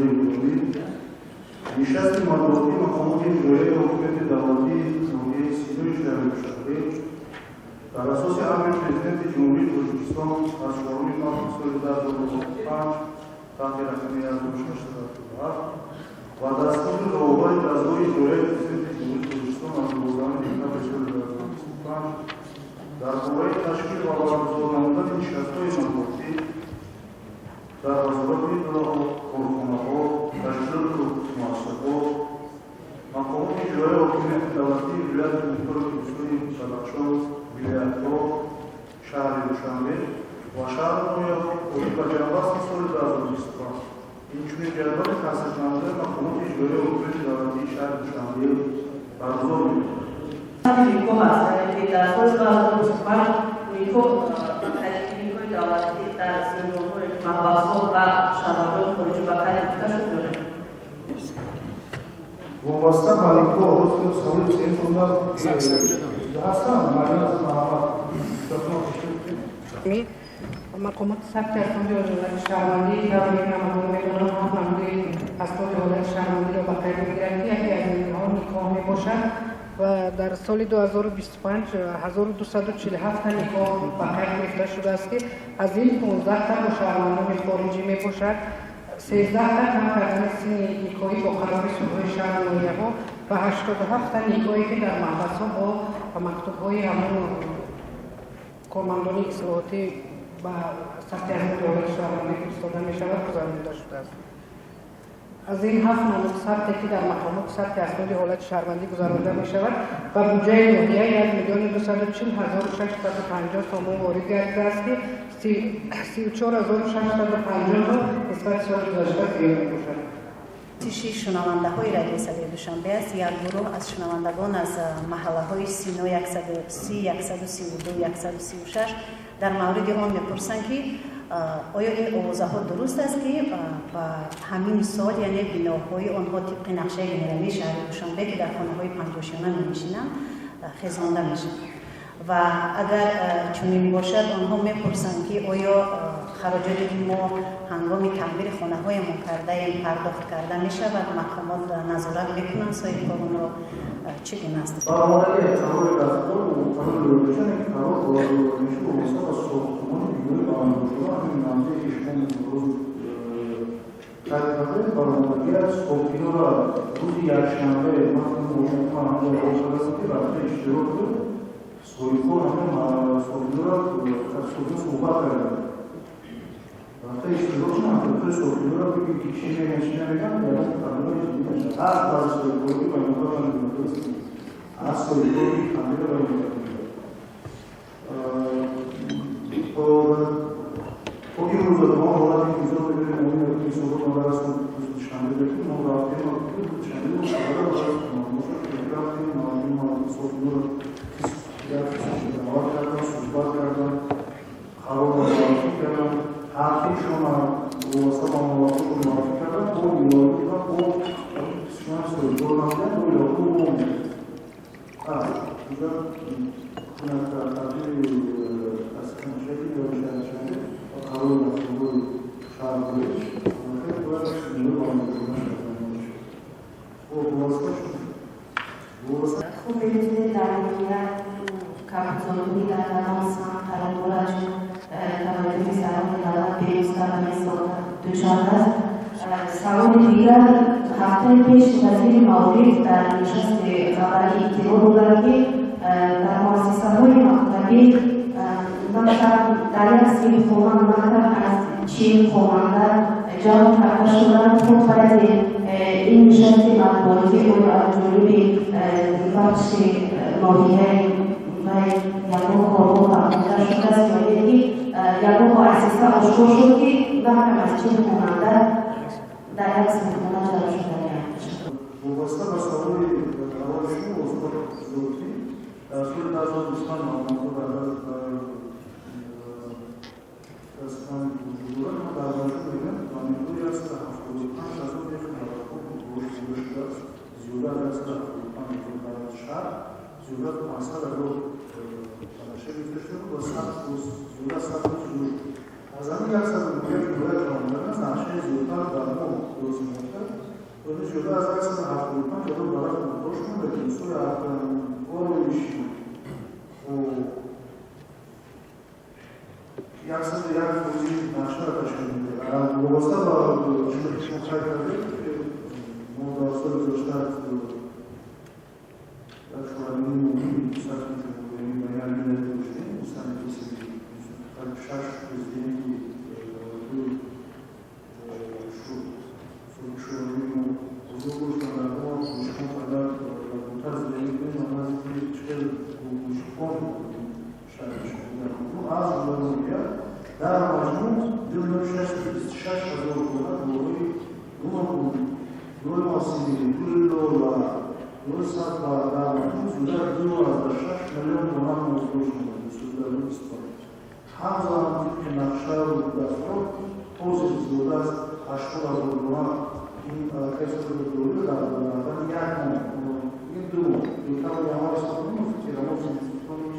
Бинандагони гиромӣ, нишасти матбуотии мақомоти иҷроияи ҳокимияти давлатии ноҳияи Синои шаҳри Душанбе дар асоси амри Президенти Ҷумҳурии Тоҷикистон аз 4 марти соли 2025 таҳти рақами 1677 ва дастури роҳбари дастгоҳи иҷроияи Президенти Ҷумҳурии Тоҷикистон аз 12 декабри соли 2025 дар бораи ташкил ва баргузор намудани нишастҳои матбуотӣ дар вазорати иттилоот, корхонаҳо, ташкилоту муассисаҳо, мақомоти иҷроияи ҳокимияти давлатии вилояти мухтори Кӯҳистони Бадахшон, вилоятҳо, шаҳри Душанбе ва шаҳру ноҳияҳо оид ба ҷамъбасти соли 2025, инчунин ҷадвали таъсиркунандаи мақомоти иҷроияи ҳокимияти давлатии шаҳри Душанбе баргузор мегардад. Никоҳ аст, яъне ки дар соли 2025 никоҳ, никоҳи давлатӣ дар зиндонҳои, маҳбасҳо ва шаҳрвандони хориҷӣ ба қайд гирифта шуд ё не? Вобаста ба никоҳ, рости, саволи сеюм ҳастанд. Марьям Маҳаммад. Мақомоти сабти асноди ҳолати шаҳрвандӣ, тавре ки ҳамагон медонанд, ҳафт намуди асноди ҳолати шаҳрвандиро ба қайд мегирад, ки яке аз инҳо никоҳ мебошад ва дар соли 2025 1247 никоҳ ба қайд гирифта шудааст, ки аз ин 15 бо шаҳрвандони хориҷӣ мебошад, 13 кам кардани синни никоҳӣ бо қарори судҳои шаҳру ноҳияҳо ва 87 никоҳе, ки дар маҳбасҳо бо мактубҳои ҳамон кормандони ислоҳотӣ ба сабти асноди ҳолати шаҳрвандӣ фиристода мешавад, гузаронида шудааст. Аз ин ҳафт намуд сабте, ки дар мақомоти сабти асноди ҳолати шаҳрвандӣ гузаронида мешавад, ба буҷаи ноҳия 1 240 650 сомон ворид гардидааст, ки 34 650 нисбати соли гузашта зиёд мебошад. Тиши шунавандаҳои Радиои Садои Душанбе аст. Як гурӯҳ аз шунавандагон аз маҳаллаҳои Сино 130, 132, 136 дар мавриди он мепурсанд, ки оё ин овозаҳо дуруст аст, ки ба ҳамин сол, яъне биноҳои онҳо тибқи нақшаи генералии шаҳри Душанбе, ки дар хонаҳои панҷошёна менишинанд, хезонда мешаванд, ва агар чунин бошад, онҳо мепурсанд, ки оё хароҷоте, ки мо ҳангоми таъмири хонаҳоямон кардаем, пардохт карда мешавад, мақомот назорат мекунанд соҳибкоронро, чӣ гуна аст? Баромадаги қарори дастгоҳ, қарори лоиҳачане, ки қарор мешуд, вобаста ба сохтмони бинои баландошёна, ҳамин мавзее, ки шумо имрӯз қайд кардед, баромадаги аст. Сокинора рӯзи якшанбе ман ҳамҷо ҳозир ки рафта иштирок буд, соҳибкор ҳамин сокинора сокино суҳбат карданд, рафта иштирок шуданд, сокинора бигӯ, ки чӣ мегӯянд, чӣ намегӯянд, ягон проблемаи ҷиддӣ нашуд. Ҳаст баъзе соҳибкоро, ки ба инобат намегӯянд, аз соҳибкоро, ки камера ба инобат мегӯяд. То имрӯза то он ҳолате, ки мисол бигирем, мо ҳисобот надарастон рӯзи душанбе, ки мо рафтем душанбе, рафтем, сокинора як даъват кардам, суҳбат кардам, қарорро муаррифӣ кардам, тартибшона вобаста ба мувофиқро муаррифӣ кардам, бо иловагӣ ва бо қисман соҳибкор намудам, бо иловагӣ инҷо тартиби тасдиқнашавӣ ё шаҳршавӣ ва қарори дастгоҳи шаҳрдорӣ бояд бинои баландошёна. Хоб, вобаста Хуб, медонед, дар ноҳия кабудзоркунӣ дар кадом самт қарор дорад? Чун таваҷҷӯҳи сарони давлат бевосита ба ин соҳа дучор аст. Саволи дигар: ҳафтаи пеш вазири маориф дар нишасти хабарӣ иттилоъ доданд, ки дар муассисаҳои мактабӣ мактаб дар як синфхона на кам аз 40 хонанда ҷамъ карда шуданд. Хуб, баъди ин нишасти матбуотӣ оё аз ҷониби бахши ноҳияи вай ягон корҳо фаҳмонида шудааст ё не, ки ягон муассиса ошкор шуд, ки на кам аз 40 хонанда дар як синфхона ҷамъ шудаанд? Вобаста ба саволи аввали шумо, устод Зотӣ, дар соли 2025 маълумотҳо дар дастман вуҷуд дорад. Мо дар маҷмӯъ мегӯем, ба миқдори 175 000 метр мураббаъ гузошта шудааст, зиёда аз 175 000 дар шаҳр, зиёда аз 500 000 ба гирифта шуда буд ва 100 рӯз, зиёда аз 100 рӯз иҷро шуд. Аз ҳамин 101 вилоят омадан аст, нақшаи зиёдтар дар мо лозим. зиёда аз 175 ҳазор дарахт бош монда, ки имсол ороиши 101% нақшаро ташкил медиҳад. Вобаста ба чизе ки шумо қайд кардед, мо дар соли гузашта дар чорабинии муҳими сатҳи ҷумҳуриявӣ байналмилалӣ доштем, саммити шаш президенти давлатҳои Шӯравӣ мо ҳузур доштанд. Дар он шумо қадар ботар зиндагӣ кунем, ва назди чӣ гӯшикон шаҳри аз ҷумла ноҳия дар маҷмӯъ 2 626 000 дона гулҳои гуногун, гули мавсимӣ, гули лола, гули садбарг, дар маҷмӯъ зиёда аз 2,6 миллион дона боздошт шуда. Ҳамзамон, тибқи нақшаву дастурот, ҳозир зиёда аз 80 000 дона ин аллакай соли дорӣ дар баъдан як моҳ, ин 2 моҳ, декабр, январ ҳисоб кунем, тирамоҳ, зимистони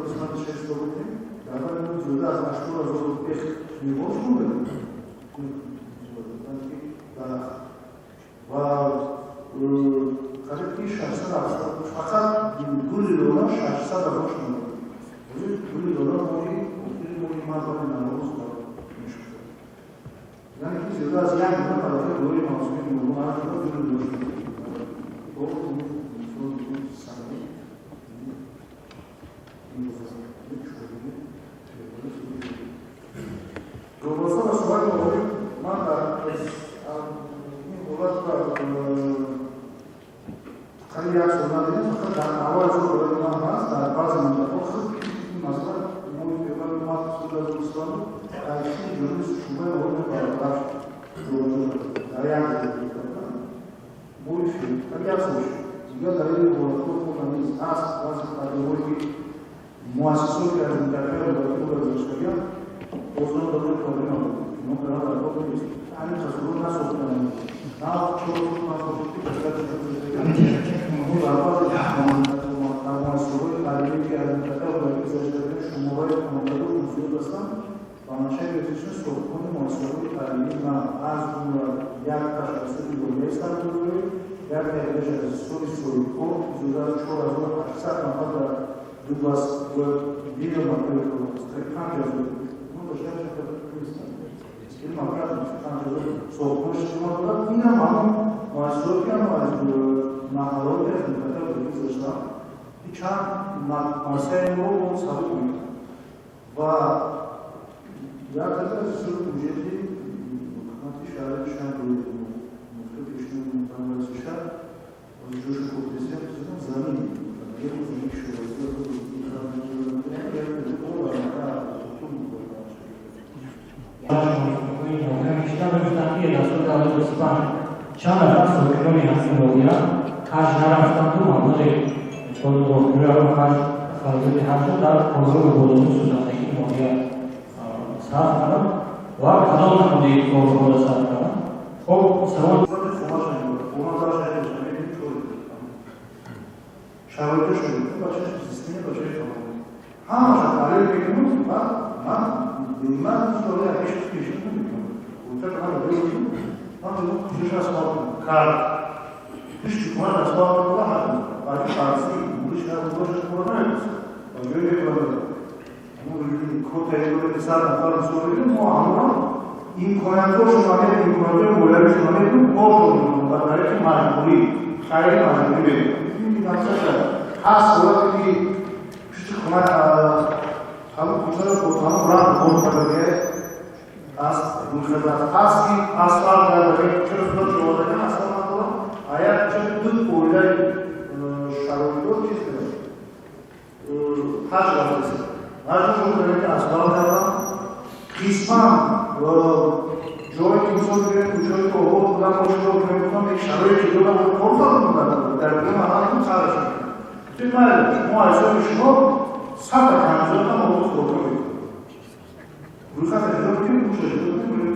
қисмати шаш ҳисоб кунем, дар байн зиёда аз 80 000 бех ниҳол шуда дарахт ва қариб ки 600, фақат гули лола 600 000 шуда. Ҳозир гули лола моҳи охири моҳи март, моҳи Наврӯз мешуд, яъне ки зиёда аз 1 миллион аллакай гулҳои мавсимии гуногун, аз ҷумла гули лола шуда. Санаи вобаста ба суҳбати маориф, ман дар ин ҳолат қариб як сол надидем, фақат дар аввал сол ҳолати ман ҳаст, дар баъзе минтақаҳо худ ин масъала моҳи феврали март соли 2025 дар ҷониби шӯъбаи маориф бартараф дар як моҳи феврал як сол шуд. Дигар дар ин ҳолатҳо худам низ ҳаст баъзе проблемҳое, ки муассисоте ки аз минтақаи рӯдакиро гузаштагиам озон додани проблема буд. Ино кардан дар кор нест, ҳамин тасаввур насохтан, на чор 5 сол шуд, ки дар баъзе дар муассисаҳои таълимӣ, ки аз минтақаи рӯдакӣ гузаштагиам, шумораи хонандагон зиёд ҳастанд. Ба маншаи гирифташуда сохтмони муассисаҳои таълимӣ на, аз ҷумла якташ аз суди лоиҳаи сармоягузорӣ, як дигараш аз ҳисоби соҳибкор, зиёда аз 4800 нафар дар ду бас бино мактаби қариб 5000 ин мактаб 5000 сохтмон шумо дорад. Инам ҳамон муассисаҳое ки ҳам аз маҳаллаҳое ки аз минтақаи рӯдакӣ гузаштаанд, чанд муассисаи мо сабук мекунад ва як қадр аз ҳисоби буҷети ҳукумати шаҳри Душанбе, пешниҳоди муҳтарам раиси шаҳр, ҷошу президент замин, як замин кишоварзӣ. Дар соли 2025 чанд нафар сокинони ҳамин ноҳия ҳаҷ нарафтанду маблағи роҳкирояро, ҳаҷ, хароҷоти ҳаҷро дар корҳои ободонӣ созандагии ноҳия сарф карданд ва кадом намуди корҳоро сарф карданд? Хоб, савол. Шароиташ бачааш зистини бачаи фалон ҳамаша таҳлил мекунад. Баъд ман соли ҳеч пешниҳод намекунам. Ман мегӯям, куҷош асфалт кард, пишти кунад, асфалт кунад, балки фарзӣ муриш кард, муриш кунад, намедонам ба ҷое мебарад. Квотаи 100 нафар мисол мегирем, мо ҳамон имкониятҳошон ҳамин имкониятҳои молиявишон ҳамин коршон мекунем, ба тариқи маҷбурӣ, хайри маҷбурӣ мекунем. Ин нақшаша ҳаст. Ҳолате ки пишти хона ҳамон кӯчаро бо тамом ранг кор кардагия аст, ҳаст, ки асфалт карда, чаро худо човардаги асфалт надорам, а як кӯча ду оилаи шароитдор чиз кардам, ҳаҷ рафтаст, маҷбур шудам, ки асфалт кардам. Қисман ҷое ки мисол бигирем, кӯчаҳое ки обод буданд, мо чикор кунем, гуфтам, як шароите дорам, кор кардам дар куҷо маҳал сараш мекунем. Мо аз ҳисоби шумо 100 та канализатсия обод хӯрда мекунем, рӯйхат иҷро мекунем, пулша ҷудо мекунем.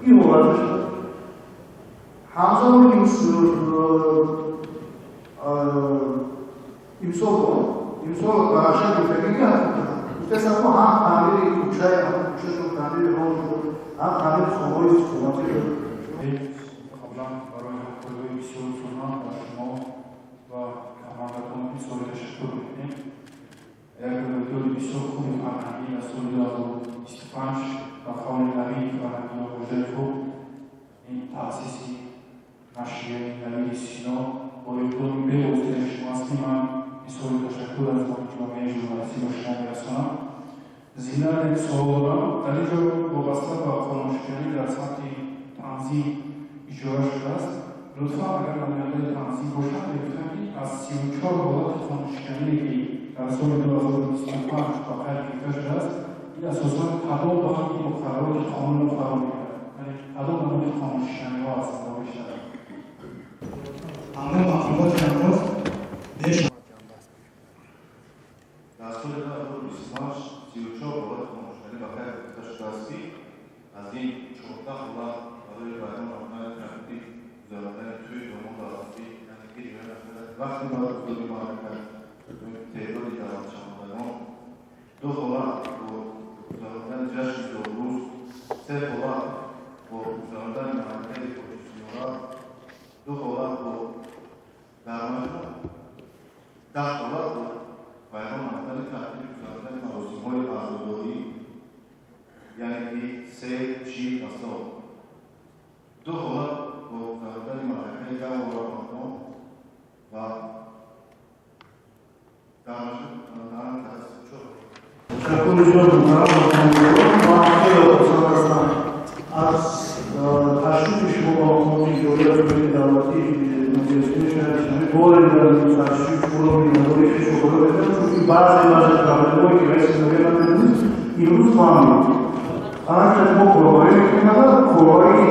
Ин ҳолаташ ҳамзамон имсол ба нақша гирифтагӣ, гуфтаистам, ҳам таъмири кӯчаи, ҳам кӯча шуд, таъмири роҳ шуд, ҳам таъмири хонаҳои истиқоматӣ шуд. Қаблан барои ҳамкориҳои Таъсиси нашрияи Навиди Сино бо иқдоми бевоситаи шумоаст, ки ман изҳори ташаккур аз номи ҷомеаи журналистӣ ба шумо мерасонам. Зинан як суол дорам. Дар ин ҷо вобаста ба қонуншиканӣ дар самти танзим иҷора шудааст. Лутфан, агар намояндаи танзим бошанд, мегуфтанд, ки аз 34 ҳолати қонуншикание, ки дар соли 2025 ба қайд гирифта шудааст, ин асосан кадом банди муқаррароти қонунро фаро мегирад, яъне кадом намуди қонуншиканиҳо ҳастанд бештар? Аммо мақомоти ҳамроз беш Дар соли 2025 34 ҳолати қонуншиканӣ ба қайд гирифта шудааст, ки аз ин 14 ҳолат барои вайрон намудани тартиби гузарондани тӯй домод давлатӣ, яъне ки риоя накардани вақти баргузории маърака, теъдоди даъватшавандагон, ду ҳолат бо гузарондани ҷашни зодрӯз, се ҳолат бо гузарондани маъракаи тоҷисиёра, ду ҳолат бо, дар маҷмӯъ 10 ҳолат бо вайрон намудани тартиби гузарондани маросимҳои азодорӣ, яъне ки се, чил ва сол, ду ҳолат бо гузарондани маъракаи гаҳвораҳо ва дар маҷмӯъ 34. Ташаккури зиёд, муҳтарам мақомдорон. Ман хеле хурсанд ҳастам аз ташрифи шумо ба мақомоти иҷроияи ҳукумати давлатии ноҳияи шаҳри Душанбе. Боре дигар ташрифи шуморо миннатдории хешро баён мекунам, чунки баъзе проблемҳое, ки раиси ноҳия намедонист, имрӯз фаҳмид. Ҳарчанд мо корҳое мекунем, корҳое ки